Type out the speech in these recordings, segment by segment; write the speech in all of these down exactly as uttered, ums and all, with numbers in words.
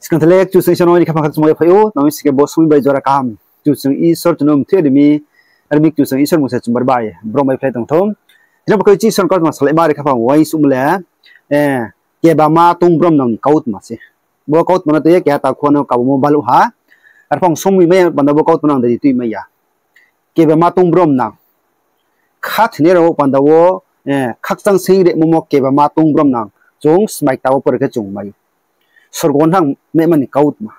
Skang tha le Kchusoyang Isor no ni khaphang kha chumai phai ou, nang sing khe bo somoing bai jora kaham Kchusoyang Isor chung no mthui ri mi, ar mi Kchusoyang Isor mung se chumbar bai brom bai phlai tong thou. Tini bo khe Isor ni kautma salaima ri khaphang uaingsouhmo le, kebama tong bromnang ni kautma se. Bo kautma no tui ye keha takhu no kabumo baluh ha. Arphuh somoing mai panda bo kautma no ang dei tuimai ya. Kebama tong bromnang. Khathoinai rao panda wo, khakchang sing rimo mo kebama tong bromnang. Chung smai kta wo pore khe chung mai ou. Sorgo wo thanng mehma ni kautma.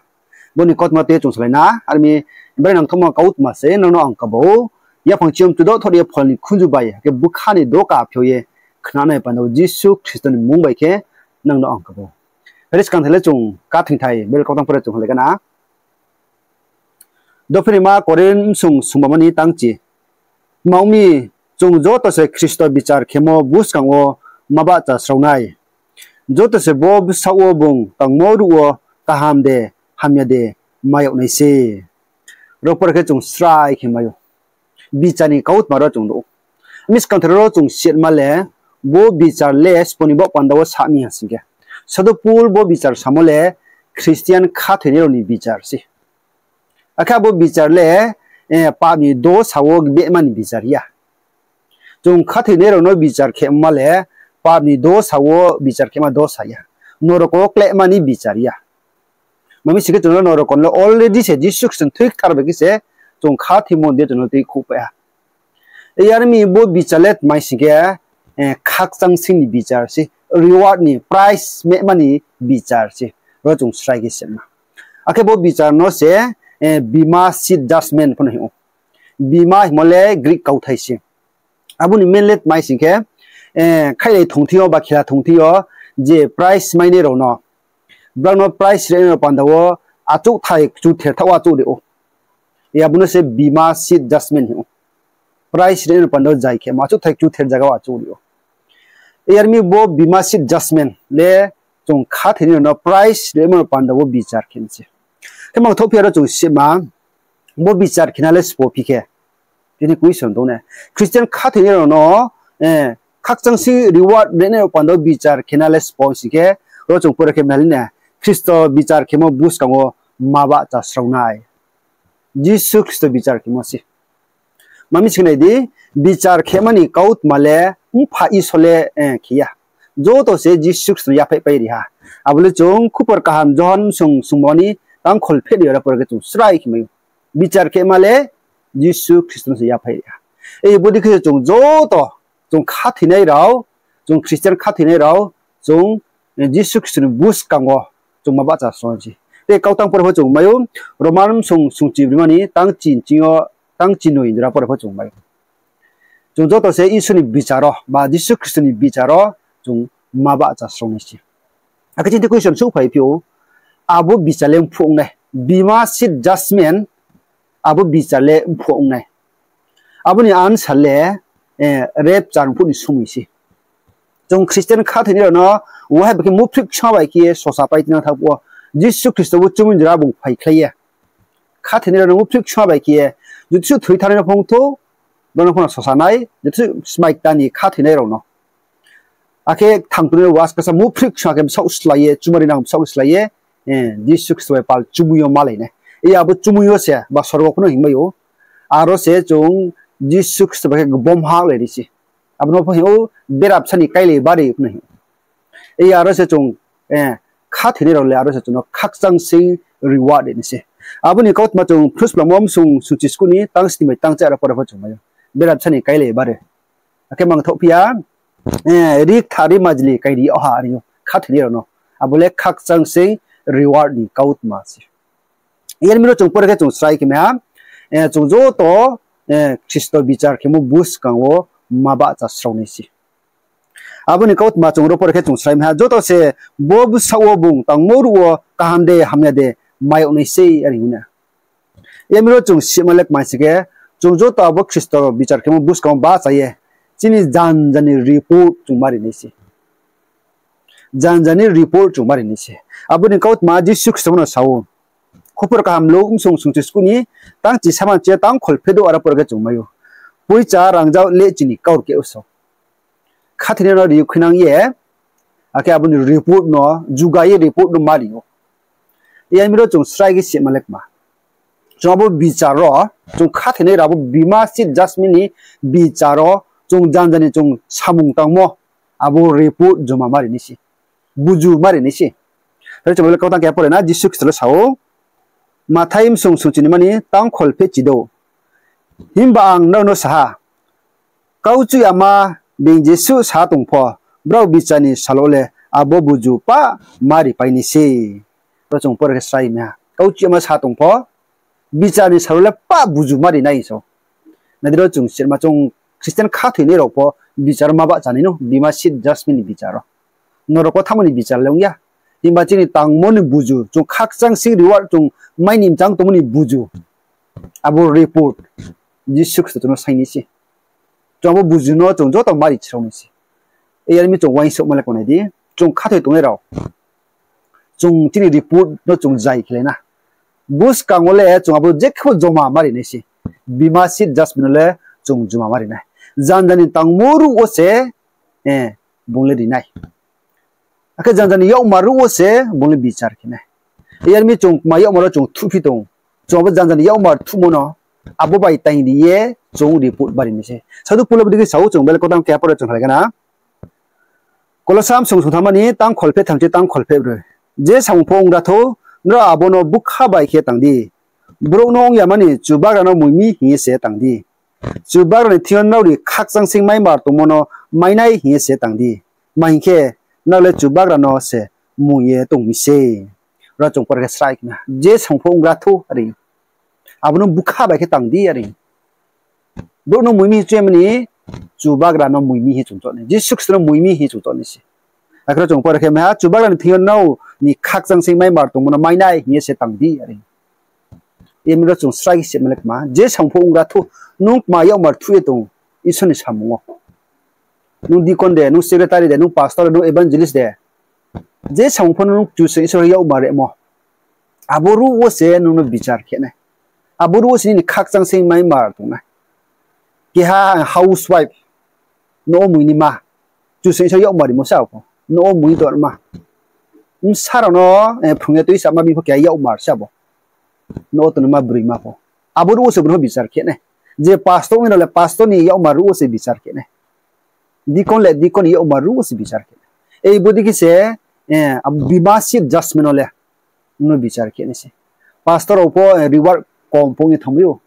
Bo ni kautma tui ye chung salai na, ar mi bari nangthouhma kautma se nang no ang kabo ou. Yaphang chiyom chudo thor ye phola ni khunju bai, akhe bkha ni doka phiao ye, khnanai panda wo Jisu Khristo ni mmung bai khe nang no ang kabo ou. Phai di skang tha le chung kathingthai Bible kautang pore chung halai gana. Dophinima Korinth bsung sungba mani tangchi. Tma ong mi, chung joto se Khristo bichar khemo buskang wo ma bahcha srao nai. Joto se bo bsaoh wo bung tangmo ruh wo kaham de, hamya de, mai yag nai se. Ro pore khe chung srai khe mai ou. Bichar ni kautma ro chung nuh ou. Miskang thero ro chung siatma le, bo bichar le sbo ni baoh panda wo sa mi ha sing khe. Sadhu Paul bo bichar samo le Christian khathoinai rao ni bichar se. Akhe abo bichar le, pap ni dosa wo behma ni bichar ya. Chung khathoinai rao no bichar khema le, pap ni dosa wo bichar khema dosa ya. Norok wo klehma ni bichar ya. Mami sing khe chung no norok wo le already se Jisu Khristo ni thui kthar bai khe se chung khathoimo ni de chung no tui khouhpai ha. Yar mi bo bichar le tmai sing khe, khakchang sing ni bichar se, reward ni, prize mehma ni bichar se. Ro chung srai khe sema. Akhe bo bichar no se, bima seat judgment pho no hing ou. Bima hingmo le Greek kauthai se. Abo ni mean le tmai sing khe, khaihlai thongthing yo ba khela thongthing yo je prize mainai rao no, brao no prize rinai rao panda wo achouhthai kchuther thaoh wo achouh ri ou. Abo no se bima seat judgment hing ou. Prize rinai rao panda wo jai khemo achouhthai kchuther zaga wo achouh ri ou. Yar mi bo bima seat judgment le chung khathoinai rao no prize rinai rao panda wo bichar khe se. Khe mangthouh phi ya ro chung sima, bo bichar khena le sbo phi khe. Tini question tong ne. Christian khathoinai rao no, khakchang sing reward rinai rao panda wo bichar khena le sbo sing khe, ro chung pore khe mali ne. Khristo bichar khemo buskang wo ma bahcha srao nai. Jisu Khristo bichar khemo se. Mami sing nai di, bichar khema ni kautma le mpha Isor le khe ya. Joto se Jisu Khristo no yaphaihpai ri ha. Abo le chung Khupor Kaham Johon bsung sungba ni tangkhol pheh ni ro pore khe chung srai khe mai ou. Bichar khema le Jisu Khristo no se yaphai ri ha. Bodei khe chung joto, chung khathoinai rao, chung Christian khathoinai rao, chung Jisu Khristo ni buskang wo chung ma bahcha srao nai se. Tei kautang pore pho chung mai ou, Roman bsung sungchi brima ni tangchi noi jora pore pho chung mai ou. Chung joto se Isor ni bichar wo, ba Jisu Khristo ni bichar wo chung ma bahcha srao nai se. Akhe chini question souhphai phi ou, abo bichar le mphuh ong nai, bima seat judgment, abo bichar le mphuh ong nai. Abo ni answer le, rapture mphuh ni somoing se. Chung Christian khathoinai rao no, wahai bai khe muphri kchung bai khe ye sosa pai tinang thang phuh wo, Jisu Khristo bo chumui jora bung phaikhlai ye. Khathoinai rao no muphri kchung bai khe ye, joto suh thoi thanngnai no phung thou, bo no phung no sosa nai, joto suh smai kta ni khathoinai rao no. Akhe thang tongnai was kasa muphri kchung khe bsaoh slái ye, chumari nang bsaoh slái ye, Jisu Khristo bai pal chumui yo malai nai. Abo chumui yo se, ba sorgo pho no hingmai ou. Aro se chung Jisu Khristo bai khe gbom ha lai ri se. Abo no pho hing ou, berabsa ni kailai bari pho no hing ou. Aro se chung, khathoinai rao le aro se chung no khakchang sing reward ri nai se. Abo ni kautma chung Philippians bsung sungchi skuh ni tang sni bai tang chá ro pore pho chung mai ou. Berabsa ni kailai bari. Akhe mangthouh phi ya, ri kthar ri majli kairi yag ha ri ou khathoinai rao no. Abo le khakchang sing reward ni kautma se. Yar mi ro chung pore khe chung srai khe mai ha, chung joto Khristo bichar khemo buskang wo ma bahcha srao nai se. Abo ni kautma chung ro pore khe chung srai mai ha, joto se bo bsaoh wo bung tangmo ruh wo kaham de hamya de mai yag nai se are hing ou na. Yar mi ro chung sima le kmai sing khe, chung joto abo Khristo bichar khemo buskang wo bahcha ye, chini janja ni report chung ma ri nai se. Janja ni report chung ma ri nai se. Abo ni kautma Jisu Khristo no sa ou. Khupor Kaham Luk bsung sungchi skuh ni tang chi saman chi tang khol phedo aro pore khe chung mai ou. Poicha rangzag le chini kaur khe ou sa ou. Khathoinai no ri khuinang ye, akhe abo ni report no, juga ye report no ma ri ou. Yar mi ro chung srai khe sima le kma. Chung abo bichar ro, chung khathoinai rao abo bima seat judgment ni bichar ro, chung janja ni chung samung tangmo, abo report joma ma ri nai se, buju ma ri nai se. Tei chung Bible kautang khe pore na, Jisu Khristo le sa ou, Mathai bsung sungchinima ni tang kholphehchi douh. Himba ang nrao no sa ha, kauchuh yama being jesuh sa tong pho, brao bichar ni sal wo le abo buju pah ma ripai nai se. Ro chung pore khe srai mi ha. Kauchuh yama sa tong pho, bichar ni sal wo le pah buju ma ri nai so. Nai di ro chung sirma chung Christian khathoinai rao pho bichar ma bahcha nai no, bima seat judgment ni bichar ro. Norok wo thanngmo ni bichar le ong ya. Himba chini tangmo ni buju, chung khakchang sing reward chung mai ni mchang tongmo ni buju. Abo report Jisu Khristo chung no sai nai se. Chung abo buju no chung joto ma ri chrao nai se. Yar mi chung uaingsouhma le kma nai di, chung khathoi tongnai rao, chung chini report no chung zai khe lai na. Buskang wo le chung abo jekhe pho joma ma ri nai se. Bima seat judgment no le chung joma ma ri nai. Janja ni tangmo ruh wo se, eh, bung le ri nai. Akhe janja ni yakmar ruh wo se bung le bichar khe nai. Yar mi chung kma yakmar ro chung thuhphi tong. Chung abo janja ni yakmar thuhmo no, abo bai taing ri ye chung report ma ri nai se. Sadhu Pol le bodei khe sa ou, chung Bible kautang khe pore chung khlai gana. Kolosa bsung sungthama ni tang kholpheh tham chi tang kholpheh broi. Je samung pho ong ra thou, nrao abo no bukha bai khe tang di. Brouh no ong yama ni Chubagra no moimi hing ye se tang di. Chubagra ni thing yo nrao ni khakchang sing maimar tongmo no mai nai hing ye se tang di. Tma hing khe, nrao le Chubagra no se moing ye tong mi se. Ro chung pore khe srai khe na, je samung pho ong ra thou are, abo no bukha bai khe tang di are. Brouh no moimi hing ye choung ya mani, Chubagra no moimi hing ye chung choung nai, Jisu Khristo no moimi hing ye chung choung nai se. Akhe ro chung pore khe mai ha, Chubagra ni thing yo nrao ni khakchang sing maimar tongmo no mai nai hing ye se tang di are. Yar mi ro chung srai khe sima le kma, je samung pho ong ra thou, nung kma yakmar thuh ye tong, Isor ni samung wo. Nung deacon de, nung secretary de, nung pastor de, nung evangelist de, je samung pho nung Kchusoyang Isor yakmar rimo, abo ruh wo se nung no bichar khe nai. Abo ruh wo se nini khakchang sing maimar tong nai. Keha housewife, nouh wo moing ni ma, Kchusoyang Isor yakmar rimo se abo, nouh wo moing tongma. Bsa rao no, eh, phrung ye tui sama bini pho keha yakmar se abo. Nouh wo tongnaima broima pho. Abo ruh wo se bung no bichar khe nai. Je pastor ong nai rao le pastor ni yakmar ruh wo se bichar khe nai. Deacon le deacon ni yakmar ruh wo se bichar khe nai. Ei bodei khe se, eh, bima seat judgment no le nung no bichar khe nai se. Pastor rao pho, eh, reward kom pho ong ye thanngmai ou.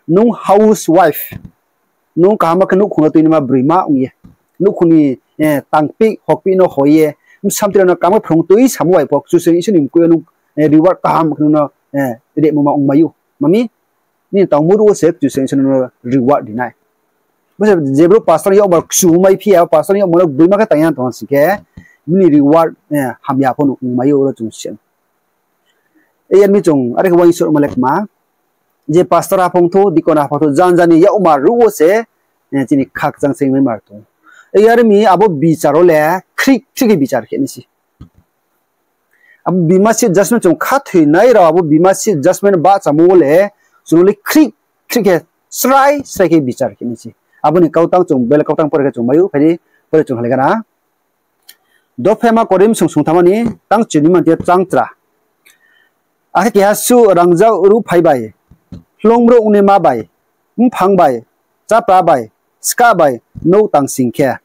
Nung housewife, nung kaham khe nouhkhong no tuinaima broima ong ye, nouhkhong ni, eh, tangpih hokpih no hoi ye, bsa mtoi rao no kaham khe phrung tui samo bai pho Kchusoyang Isor ni mkoih yo nung, eh, reward kaham khe nung no, eh, rimo ma ongmai ou. Mami, nini tangmo ruh wo se Kchusoyang Isor nung no reward ri nai. Bo se je brouh pastor ni yakmar kchu mai phi ya, pastor ni yakmar no broima khe tang ya tong sing khe, bini reward, eh, hamya pho no ongmai ou, ro chung si. Yar mi chung are khe uaingsouhma le kma, je pastor ha phung thou, deacon ha phung thou, janja ni yakmar ruh wo se, eh, chini khakchang sing maimar tong. Yar mi abo bichar wo le khrih khrih khe bichar khe nai se. Abo bima seat judgment chung khathoinai rao abo bima seat judgment bahchamo wo le, chung no le khrih khrih khe srai srai khe bichar khe nai se. Abo ni kautang chung Bible kautang pore khe chung mai ou, phai di, pore chung halai gana. Dophema Korinth bsung sungthama ni tang chini manti chang chra. Akhe keha suh rangzag ruhphai bai, hloung brouh ongnaima bai, mphang bai, chápra bai, skah bai nouh tang sing khe,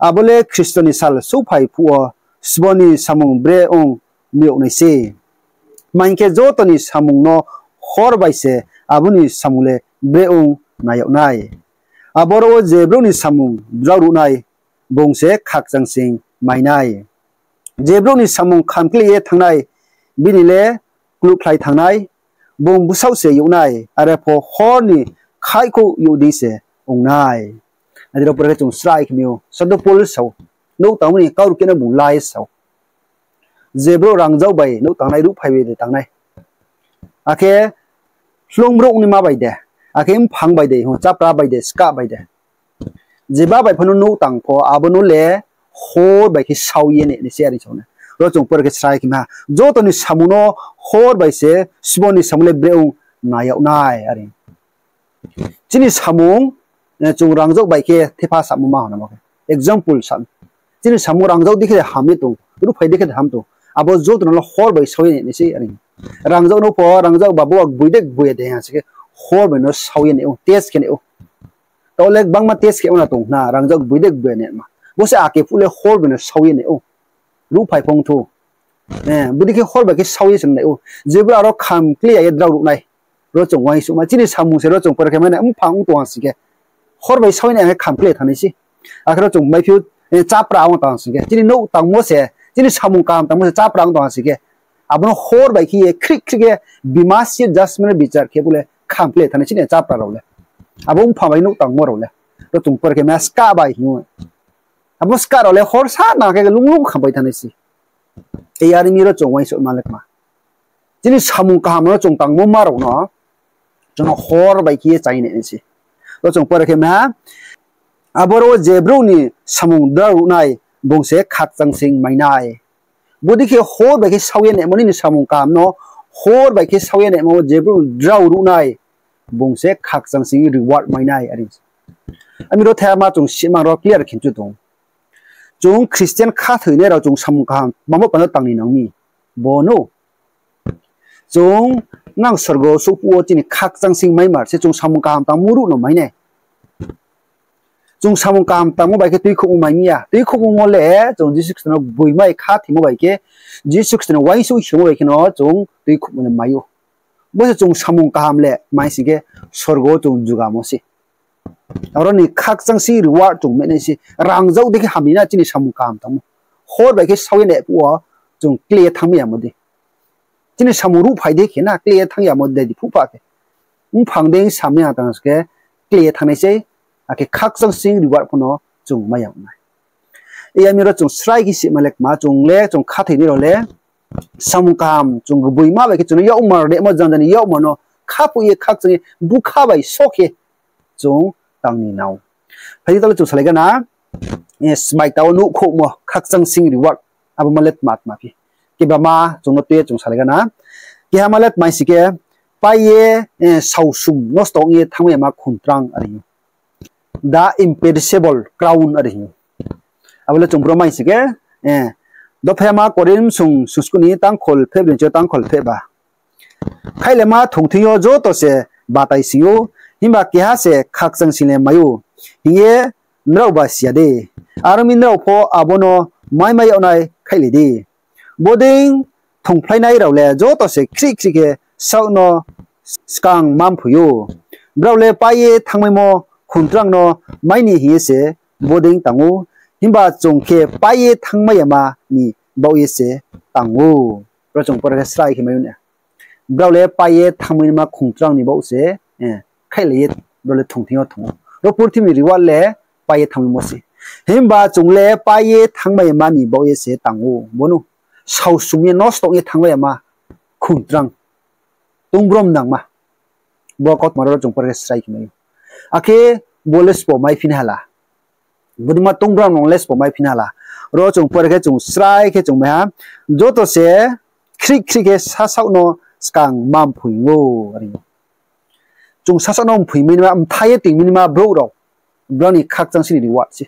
abo le Khristo ni sal souhphai phuh wo sbo ni samung bre ong nai yag nai se. Tma hing khe, joto ni samung no hor bai se abo ni samung le bre ong nai yag nai. Aboro wo je brouh ni samung drao ruh nai, bung se khakchang sing mai nai. Je brouh ni samung khamkle ye thanng nai, bini le kluhkhlai thanng nai, bung bsaoh se yag nai, are pho hor ni khaihkhouh yag dei se ong nai. Adi rao pore khe chung srai khe mi ou, Sadhu Pol sa ou, nouh tangmo ni kaurkeh no bung la ye sa ou. Je brouh rangzag bai nouh tang nai, ruhphai bai de tang nai, akhe hloung brouh ongnaima bai de, akhe mphang bai de, chápra bai de, skah bai de, jeba bai pho no nouh tang pho, abo no le hor bai khe sao ye nai se are sa ou. Ro chung pore khe srai khe ma, joto ni samung no hor bai se sbo ni samung le bre ong nai yag nai are. Chini samung, eh, chung rangzag bai khe thepha samo ma hna mo khe. Example sa, chini samung rangzag dei khe ham ye tong, ruhphai dei khe ham tong. Abo joto no le hor bai sao ye nai se are. Rangzag no pho, rangzag ba bo gboi de gboi ya de ha sing khe, hor bai no sao ye nai ou, test khe nai ou. Taoh le gbangma test khe ong na tong na, rangzag gboi de gboi ya nai ma. Bo se ake phuh le hor bai no sao ye nai ou. Ruhphai phong thu. Bodei khe hor bai khe sao ye se nai ou. Je brouh aro kham kle ya ye drao ruh nai. Ro chung uaingsouhma, chini samung se ro chung pore khe mai nai, mphang ong tong ha sing khe. Hor bai sao ye nai khe kham kle thanng nai se. Akhe ro chung maiphi ou, chápra ong tong ha sing khe. Chini nouh tangmo se, chini samung kaham tangmo se chápra ong tong ha sing khe. Abo no hor bai khe ye khrih khrih khe bima si judgment bichar khe bo le kham kle thanng nai chini chápra rao le. Abo mphang bai nouh tangmo rao le. Ro chung pore khe mai ha skah bai hing ou. Abo skah rao le hor sa na khe lung lung kham pai thanng nai se. Yar mi ro chung uaingsouhma le kma. Chini samung kaham no chung tangmo ma rao no, chung no hor bai khe ye chai nai nai se. Ro chung pore khe mai ha, aboro wo je brouh ni samung drao ruh nai, bung se khakchang sing mai nai. Bodei khe hor bai khe sao ye naimo nini samung kaham no, hor bai khe sao ye naimo je brouh drao ruh nai, bung se khakchang sing reward mai nai are. Ami ro thama chung simang ro clear khe chu tong. Chung Christian khathoinai rao chung samung kaham mamo panda tang ni nang mi. Bo no chung nang sorgo souhphuh wo chini khakchang sing mai mar se chung samung kaham tangmo ruh no mai nai. Chung samung kaham tangmo bai khe tuikhouhmo mai mi ya. Tuikhouhmo le chung Jisu Khristo no gboimai khathoimo bai khe, Jisu Khristo no uaingsouh hingmo bai khe no chung tuikhouhmo le mai ou. Bo se chung samung kaham le mai sing khe sorgo wo chung jugamo se. Aro ni khakchang sing reward chung mai nai se. Rangzag dei khe hamri na chini samung kaham tangmo. Hor bai khe sao ye nai phuh wo chung kle ye thanngmai yamo dei. Chini samung ruhphai dei khe na kle ye thanng yamo dei di phuh pha khe. Mphang dei samai ya tang se khe kle ye thanng nai se. Akhe khakchang sing reward pho no chung mai ya nai. Yar mi ro chung srai khe sima le kma chung le chung khathoinai rao le samung kaham chung gboima bai khe chung no yakmar rimo janja ni yakmar no khaphuh ye khakchang ye bukha bai so khe chung tang ni nang. Phai di taoh le chung salai gana, smai ta wo nouhkhouhmo khakchang sing reward. Abo ma le tma tma phi. Kebama chung no tui ye chung salai gana. Kehama le tmai sing khe, pai ye, saosum nosto ong ye thanngmai yama khuntrang are hing ou. The imperishable crown are hing ou. Abo le chung bro mai sing khe, dophema Korinth sung sung sku ni tangkhol pheh broi ni tangkhol pheh ba. Khaihlema thung thing yo joto se batai sing ou, himba keha se khakchang sing le mai ou, hing ye nraoba si ya de? Are ong mi nrao pho abo no maimai yag nai khaihlai di. Bodei thungphlainai rao le joto se khrih khrih khe saoh no skang ma mphoi ou. Brao le pai ye thanngmaimo khuntrang no mai ni hing ye se bodei tang ou, himba chung khe pai ye thanngmai yama ni baoh ye se tang ou. Ro chung pore khe srai khe mai ou na. Brao le pai ye thanngmai naima khuntrang ni baoh se, khaihlai ye brao le thung thing yo thung ou. Ro purthimbi ni reward le pai ye thanngmaimo se. Himba chung le pai ye thanngmai yama ni baoh ye se tang ou. Bo no saosum ye nosto ong ye thanngmai yama khuntrang, tungbrom nangma. Bo kautma ro chung pore khe srai khe mai ou. Akhe bo le sbo maiphi nai hala. Bodei ma tungbrom nang le sbo maiphi nai hala. Ro chung pore khe chung srai khe chung mai ha. Joto se khrih khrih khe sasaoh no skang ma mphoi ou are. Chung sasaoh no mphoi mai naima, mthai ye toing mai naima brouh rao, brao ni khakchang sing ni reward se.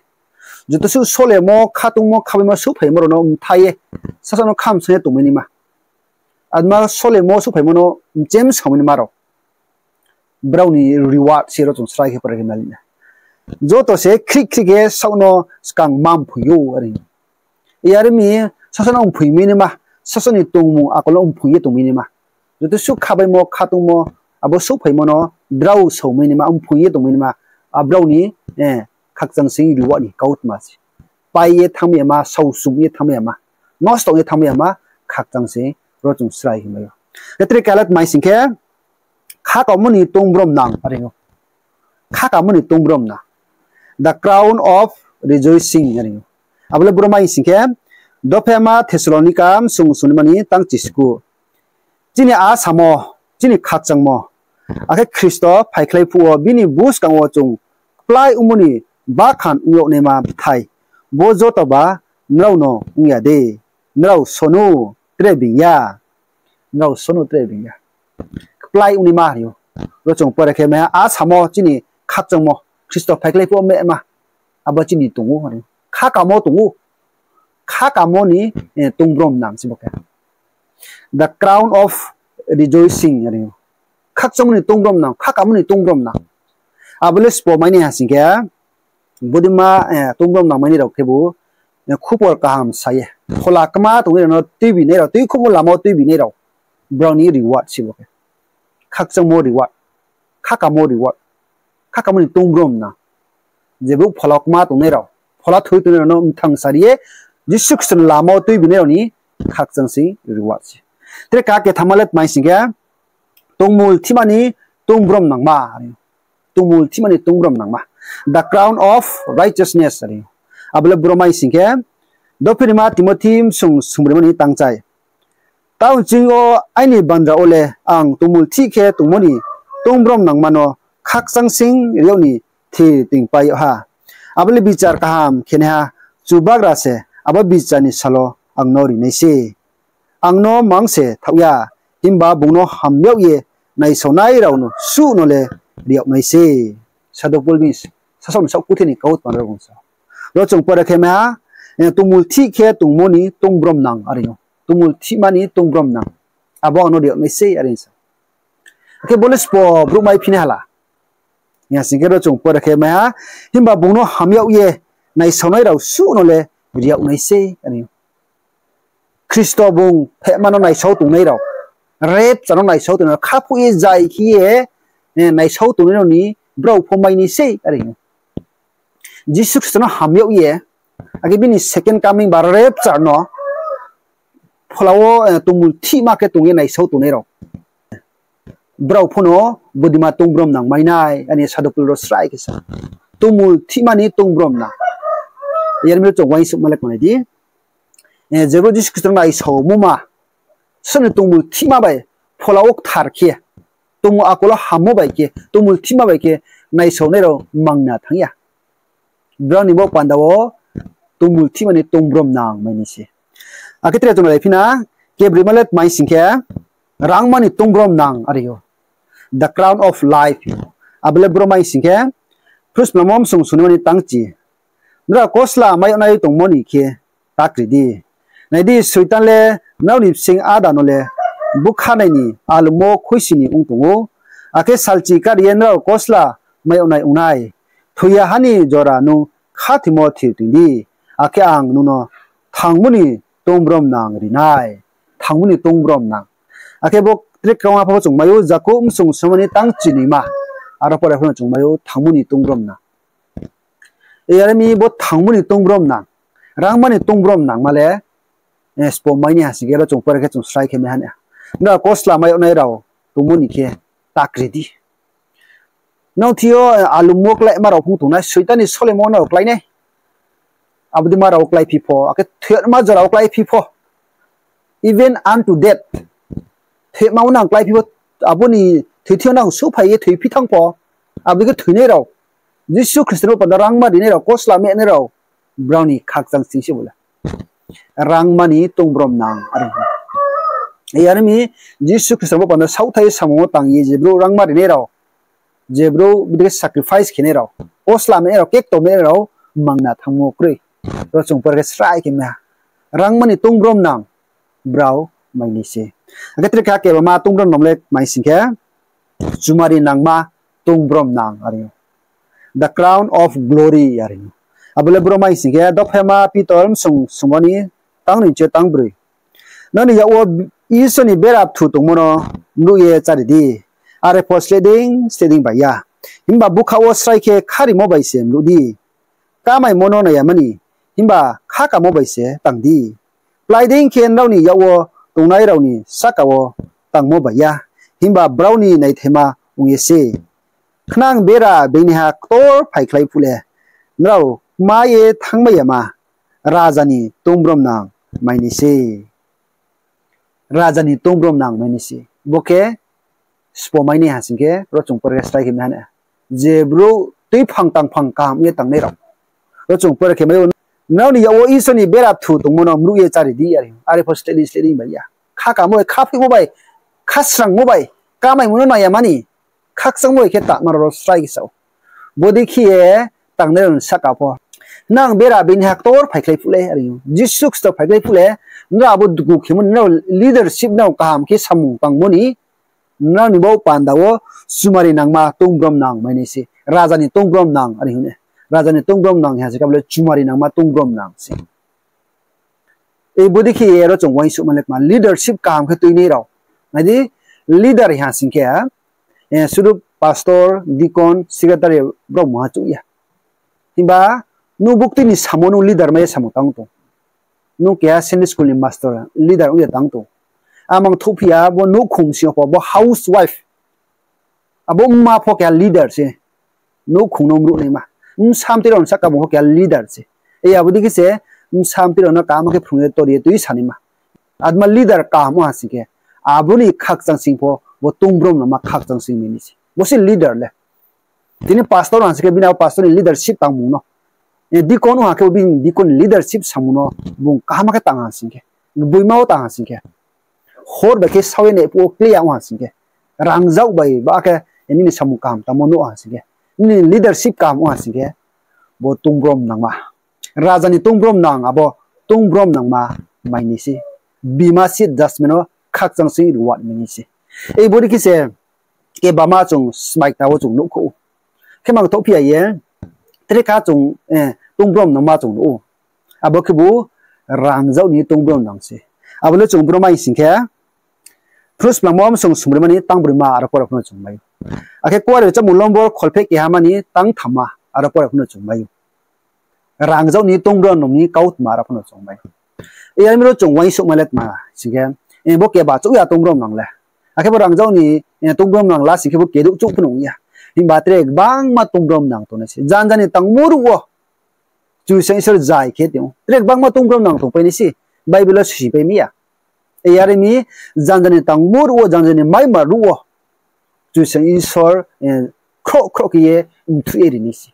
Joto suh solemo, khatungmo, khabaimo, souhphaimo rao no mthai ye sasaoh no khamsang ye tongmai naima. Atma solemo, souhphaimo no mchem samai naima rao, brao ni reward se ro chung srai khe pore khe mai nai. Joto se khrih khrih khe saoh no skang ma mphoi ou are. Yar mi sasaoh no mphoi mai naima, sasaoh ni tongmung akol no mphoi ye tongmai naima. Joto suh khabaimo, khatungmo, abo souhphaimo no drao saomai naima, mphoi ye tongmai naima, abrao ni khakchang sing reward ni kautma se. Pai ye thanngmai yama, saosum ye thanngmai yama, nosto ye thanngmai yama khakchang sing ro chung srai khe mai ou. Khe tre keha le tmai sing khe, khakamo ni tungbrom nang are ou. Khakamo ni tungbrom nang. The crown of rejoicing are ou. Abo le bro mai sing khe, dophema Thessalonika sung sung ni ma ni tang chisku. Chini asamo, chini khakchangmo, akhe Khristo phaikhlai phuh wo bini buskang wo chung kplái ongmo ni bakhan ong yag naima bthai, bo joto ba nrao no ong ya de? Nrao sono tre being ya. Nrao sono tre being ya. Kplái ong naima hing ou. Ro chung pore khe mai ha, asamo chini khakchangmo, Khristo phaikhlai phuh wo mema, abo chini tong ou. Khakamo tong ou. Khakamo ni tungbrom nang se bo khe. The crown of rejoicing are ou. Khakchangmo ni tungbromnang, khakamo ni tungbromnang. Abo le sbo mai nai ha sing khe, bodei ma, eh, tungbromnang mai nai rao khebu, eh, khupor kaham sa ye, phola kma tongnai rao no tuibi nai rao, tuikhouhmo lama wo tuibi nai rao, brao ni reward se bo khe. Khakchangmo reward, khakamo reward, khakamo ni tungbromnang. Je brouh phola kma tongnai rao, phola thoi tongnai rao no mthang sari ye, Jisu Khristo ni lama wo tuibi nai rao ni khakchang sing reward se. Tre ka kethama le tmai sing khe, tongmul thihma ni tungbromnangma are ou. Tongmul thihma ni tungbromnangma. The crown of righteousness are ou. Abo le bro mai sing khe, dophinima Timothi bsung sungbrima ni tangchai. Taoh ching yo aini bandra wo le ang tongmul thih khe tongmo ni tungbromnangma no khakchang sing ri yag ni thir tingpai yag ha. Abo le bichar kaham khenaiha Chubagra se abo bichar ni sal wo ang no ri nai se. Ang no mang se thaoh ya, himba bung no ham yag ye naisaonai rao no suh no le ri yag nai se. Sadhu Pol ni sasaoh ni saoh kuthe ni kautma rao bung sa. Ro chung pore khe mai ha, eh, tongmul thih khe tongmo ni tungbromnang are ou. Tongmul thihma ni tungbromnang. Abo ang no ri yag nai se are sa. Akhe bo le sbo brouh mai phi nai hala. Hing ya sing khe ro chung pore khe mai ha, himba bung no ham yag ye naisaonai rao suh no le ri yag nai se are ou. Khristo bung phehma no naisao tongnai rao, rapture no naisao tongnai rao, khaphuh ye zai khe ye, eh, naisao tongnai rao ni brao pho mai nai se are ou. Jisu Khristo no ham yag ye, akhe bini second coming ba rapture no phola wo, eh, tongmul thihma khe tong ye naisao tongnai rao, brao pho no bodei ma tungbromnang mai nai, ani Sadhu Pol ro srai khe sa. Tongmul thihma ni tungbromnang. Yar mi ro chung uaingsouhma le kmanai di. Eh, je brouh Jisu Khristo no naisaomo ma, soni tongmul thihma bai phola wo kthar khe, tongmul akol wo hammo bai khe, tongmul thihma bai khe naisaonai rao mangna thanng ya. Brao ni bo panda wo tongmul thihma ni tungbromnang mai nai se. Akhe tre chung nai phi na, kebroima le tmai sing khe, rangma ni tungbromnang are ou. The crown of life. Abo le bro mai sing khe, Phrusmamo bsung sungnaima ni tangchi. Nrao kosla mai yag nai tongmo ni khe ta kri di. Nai di, Soitan le nrao ni bsing áda no le búkha nai ni alum wo khuisi ni ong tong ou. Akhe salchi kari ye nrao kosla mai yag nai ong nai. Thoi ya ha ni jora nung khathoimo thir toing di, akhe ang nung no thangmo ni tungbromnang ri nai. Thangmo ni tungbromnang. Akhe bo tre kraoh apho bo chung mai ou, Jakob bsung sungnaima ni tangchinoima. Aro pore pho no chung mai ou, thangmo ni tungbromnang. Yar mi bo thangmo ni tungbromnang, rangma ni tungbromnangma le, eh, sbo mai nai ha sing khe ro chung pore khe chung srai khe mai ha nai. Nrao kosla mai yag nai rao tongmo ni khe ta kri di. Nrao thing yo, eh, alum wo kláima rao phung tongnai, Soitan ni solemo nrao klái nai. Abo dei ma rao kláiphi pho, akhe thoima jora wo kláiphi pho. Even unto death. Thoima wo nang kláiphi pho, abo ni thoithing yo nang souhphai ye thoiphi thanng pho. Abo dei khe thoinai rao, Jisu Khristo no panda rangma rinai rao, kosla mehnai rao, brao ni khakchang sing se bo le. Rangma ni tungbromnang are ou. Yar mi Jisu Khristo no panda saohthai samung wo tang ye je brouh rangma rinai rao, je brouh bodei khe sacrifice khenai rao, kosla mehnai rao, kekto mehnai rao, mangna thanngmo kroi. Ro chung pore khe srai khe mai ha. Rangma ni tungbromnang brao mai nai se. Akhe tre kha kebama tungbromnang le mai sing khe, chumari nangma tungbromnang are ou. The crown of glory are ou. Abo le bro mai sing khe, Dophaima Pitor bsung sungnaima ni tang noi chi tang broi. Nrao ni yak wo Isor ni bera bthu tongmo no mruh ye chári di. Are pho sleh dei, sleh dei bai ya. Himba bukhaoh wo srai khe kharimo bai se mruh di. Kamaimo no nai ya mani, himba khakamo bai se tang di. Plái dei khe nrao ni yak wo tongnai rao ni sahka wo tangmo bai ya, himba brao ni naithaima ong ye se. Khnang bera beinaiha ktor phaikhlai phuh le, nrao kma ye thanngmai yama, raja ni tungbromnang mai nai se. Raja ni tungbromnang mai nai se. Bo khe sbo mai nai ha sing khe, ro chung pore khe srai khe mai ha nai. Je brouh tuiphang tangphang kaham ye tangnai rao, ro chung pore khe mai ou, nrao ni yak wo Isor ni bera bthu tongmo no mruh ye chári di are. Are pho sleh dei, sleh dei bai ya. Khakamo bai, khaphoihmo bai, khasrangmo bai, kamaimo no nai ya mani, khakchangmo bai khe tangma rao ro srai khe sa ou. Bodei khe ye tangnai rao ni sahka pho, nang bera beinaiha ktor phaikhlai phuh le are ou. Jisu Khristo phaikhlai phuh le, nrao abo dugu khemo ni, nrao leadership nrao kaham khe samung tangmo ni, Nrao ni bo panda wo chumari nangma tongbromnang mai nai se. Raja ni tongbromnang are hing ne. Raja ni tongbromnang ha se khe abo le chumari nangma tongbromnang se. Ei bodei khe ye ro chung uaingsouhma le kma leadership kaham khe tuinai rao. Nai di, leader ha sing khe, sudu pastor, deacon, secretary brao mungha chouh ya. Himba nung buktui ni samung nung leader mai ye samung tang tong. Nung keha Sunday school ni master, leader ong ye tang tong. Amang thouhphi ya bo nouhkhong sing yo pho, bo housewife. Abo mma pho keha leader se. Nouhkhong no mruh naima. Bsa mtui rao ni sahka bung pho keha leader se. Ei abo dei khe se, bsa mtui rao no kaham khe phrung ye tor ye tui sanaima. Atma leader kaham ong ha sing khe, abo ni khakchang sing pho, bo tongbromnangma khakchang sing mi ni se. Bo se leader le. Tini pastor ha sing khe, bini abo pastor ni leadership tangmung no. Deacon ong ha khe, bini deacon ni leadership samung no, bung kaham khe tang ha sing khe. Gboima wo tang ha sing khe. Hor bai khe sao ye nai phuh wo kle ya ong ha sing khe. Rangzag bai ba khe, nini samung kaham tangmo nuh ha sing khe. Nini leadership kaham ong ha sing khe. Bo tongbromnangma. Raja ni tongbromnang abo tongbromnangma mai ni se. Bima seat judgment no khakchang sing reward mai ni se. Ei bodei khe se kebama chung smai kta wo chung nuhkhouh ou. Khe mang thouhphi ya ye, tre kha chung tongbromnangma chung nuh ou. Abo khebu rangzag ni tongbromnang se. Abo le chung bro mai sing khe, Phru Splangmo bsung sungbroima ni tang broima aro pore pho no chung mai ou. Akhe Kuarenouh Rchamo lombor kholpheh kehama ni tang thamma aro pore pho no chung mai ou. Rangzag ni tongbromnang ni kautma aro pho no chung mai ou. Yar mi ro chung uaingsouhma le tma sing khe, bo keba chouh ya tongbromnang le. Akhe bo rangzag ni tongbromnang la sing khe bo kedouh chouh pho no ong ya. Himba tre gbangma tongbromnang tongnai se. Janja ni tangmo ruh wo Kchusoyang Isor zai khe tong ou. Tre gbangma tongbromnang tongpai nai se. Bible wo sipai mi ya. Yar mi janja ni tangmo ruh wo, janja ni maima ruh wo Kchusoyang Isor khroh khroh khe ye mthuh ye ri nai se.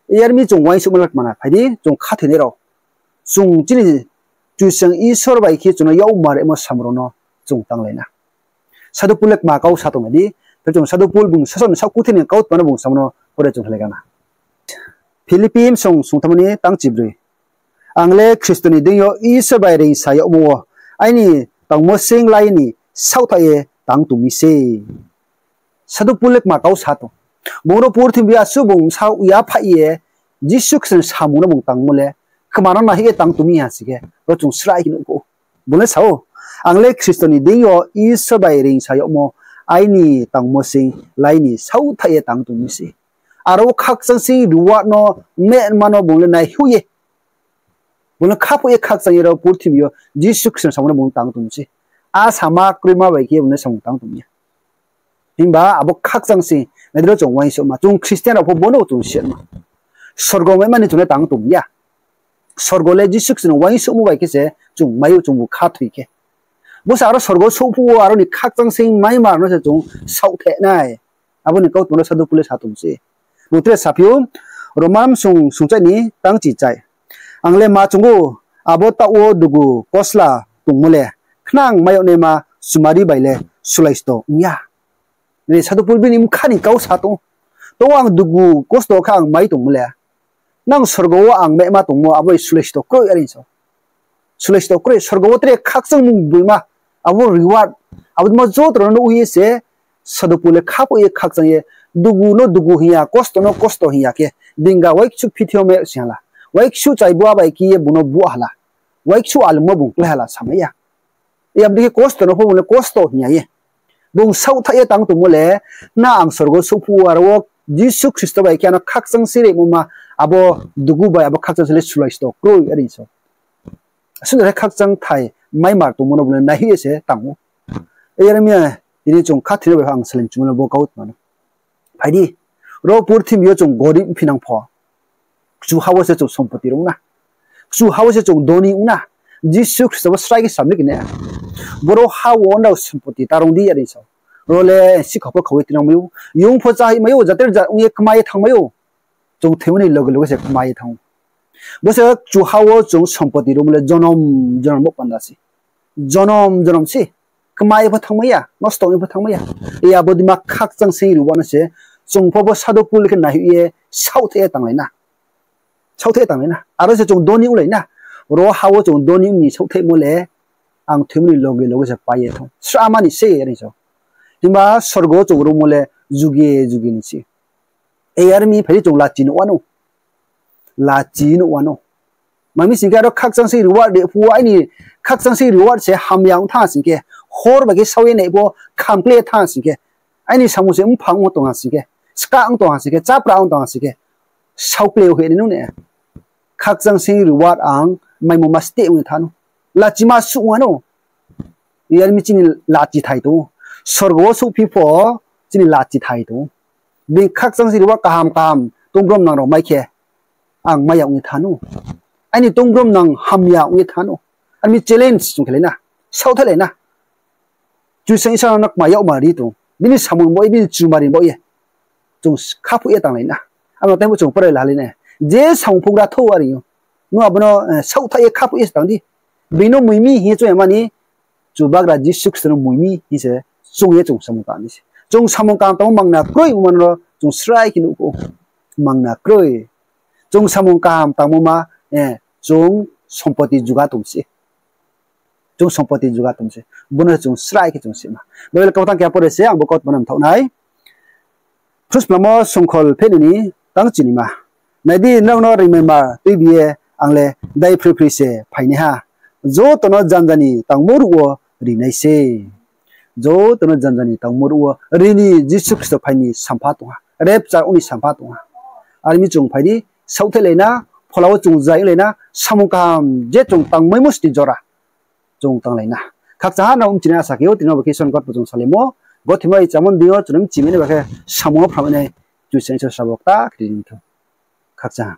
Yar mi chung uaingsouhma le kma na phai di, chung khathoinai rao. Chung chini Kchusoyang Isor bai khe chung no yakmar rimo samung rao no chung tanglai na. Sadhu Pol le kma kau sa tong nai di, khe chung Sadhu Pol bung sasaoh ni saohkuthai ni kautma no bung samo no pore chung khlai gana. Philippi bsung sungthamma ni tang chibroi. Ang le Khristo ni deing yo Isor bai reingsa yagmo wo aini tangmo sing lai ni saohthaih ye tang tong mi se. Sadhu Pol le kma kau sa tong. Bung ro purthimbi asuh bung saoh yaphaih ye Jisu Khristo ni samung no bung tangmo le, kma no naihoih ye tang tong mi ha sing khe, ro chung srai khe nuhkhouh ou. Bung le sa ou, ang le Khristo ni deing yo Isor bai reingsa yagmo aini tangmo sing lai ni saohthaih ye tang tong mi se. Aro wo khakchang sing reward no, mehma no bung le naihoih ye, bung le khaphoih ye khakchang ye ro purthimbi yo Jisu Khristo ni samung no bung tang tong mi se. A sama kroima bai khe ye bung le samung tang tong ya. Himba abo khakchang sing, nai di ro chung uaingsouhma, chung Christian rao pho bo no chung siatma. Sorgo maima ni chung le tang tong ya. Sorgo le Jisu Khristo ni uaingsouhmo bai khe se chung mai ou, chung bu khathoi khe. Bo se aro sorgo souhphuh wo aro ni khakchang sing maima no se chung saohthaih nai. Abo ni kautma no Sadhu Pol le sa tong se. Bung tre saphi ou, Roma bsung sungchai ni tang chichai. Ang le ma chung ou, abo taoh wo dugu kosla tongmo le, khnang mai yag naima chumari bai le sulaisto ong ya. Nini Sadhu Pol bini bkha ni kau sa tong ou. Tong ang dugu kosto khe ang mai tongmo le, nang sorgo wo ang mehma tongmo abo sulaisto kroi are sa ou. Sulaisto kroi, sorgo wo tre khakchangmung boima, abo reward, abo ma joto rao no nuh ye se, Sadhu Pol le khaphoih ye khakchang ye, dugu no dugu hing ya, kosto no kosto hing ya khe, dinga uaiksu phithio me sing ha la, uaiksu chaibu a bai khe ye bung no bu ha la, uaiksu almo bung klái ha la samai ya. Abo dei khe kosto no pho bung le kosto hing ya ye. Bung saohthaih ye tang tongmo le, na ang sorgo souhphuh wo aro wo Jisu Khristo bai khe ano khakchang sing rimo ma, abo dugu bai abo khakchang sing le sulaisto kroi are sa ou. Asuh no khe khakchang thai maimar tongmo no bung le naihoih ye se tang ou. Yar mi ya, tini chung khathoinai bai ang saleng chungmo le bo kautma no. Phai di, ro purthimbi yo chung gorib ongphi nang pho, kchuha wo se chung sompoti rung na. Kchuha wo se chung doni ong na. Jisu Khristo bo srai khe sa mi khe ne, boro ha wo nrao sompoti ta rung di are sa ou. Ro le sikhau pho khau ye tinang mai ou, yung pho cháhoih mai ou, jater jat ong ye kma ye thanng mai ou. Chung thoimo ni loge loge se kma ye thanng ou. Bo se kchuha wo chung sompoti rungmo le jonom jonom bo panda se. Jonom jonom se. Kma ye pho thanngmai ya, nosto ong ye pho thanngmai ya. Abo dima khakchang sing rimo no se, chung pho bo Sadhu Pol khe naihoih ye saohthaih ye tanglai na. Saohthaih ye tanglai na. Aro se chung doni onglai na. Ro ha wo chung doni ong ni saohthaihmo le, ang thoimo ni loge loge se pai ye thanng ou. Srama ni se are sa ou. Himba sorgo wo chung ruhmo le juge juge ni se. Yar mi phai di chung lachi nuh wanou. Lachi nuh wanou. Mami sing khe aro khakchang se reward de phuh wo aini khakchang se reward se hamya ong thanng sing khe, hor bai khe sao ye nai pho khamkle thanng sing khe, aini samung se mphang ong tong ha sing khe, skang ong tong ha sing khe, chápra ong tong ha sing khe, saokle hoih nai nung ne. Khakchang se reward ang maimo ma steh ong ye thanng nou. Lachima suh wanou. Yar mi chini lachi thai tong ou. Sorgo wo souhphi pho chini lachi thai tong ou. Being khakchang se reward kaham kaham tongbromnang rao mai khe, ang maya ong ye thanng nou. Aini tongbromnang hamya ong ye thanng nou. Ar mi challenge chung khelai na, saohthaihlai na. Kchusoyang Isor no kma yagma ri tong, bini samung baoh ye, bini chumari baoh ye chung khaphuh ye tanglai na. Abo no tei bo chung pore lahalai na. Je samung phugra thou are ou, nung abo no saohthaih ye khaphuh ye se tang di. Being no moi mi hing ye chung ya mani, Chubagra Jisu Khristo no moi mi hing se chung ye chung samung tang di se. Chung samung kaham tangmo mangna kroi ongma no chung srai khe nuh ou. Mangna kroi. Chung samung kaham tangmo ma, chung sompoti juga tong se. Chung sompoti juga tong se. Bo no chung srai khe chung sima. Bible kautang keha pore se ang bo kautma no mthaoh nai. Phrusmamo songkhol phehnoi ni tang chinima. Nai di, nrao no rimai ma tuibi ye ang le daiphroiphroi se phainaiha. Joto no janja ni tangmo ruh wo ri nai se. Joto no janja ni tangmo ruh wo ri ni Jisu Khristo phai ni sampha tong ha. Rapture ong ni sampha tong ha. Are mi chung phai di, saohthaihlai na, phola wo chung zai onglai na, samung kaham je chung tangmaimo sni jora chung tanglai na. Khakchang ha nrao mchinai asa khe ou, tini bo khe Isor ni kautma chung salaimo, gothe mai chámo ni deing yo chung no mchimai nai ba khe samung wo phramai nai, Kchusoyang Isor srabo kta kri ri thou. Khakchang ha.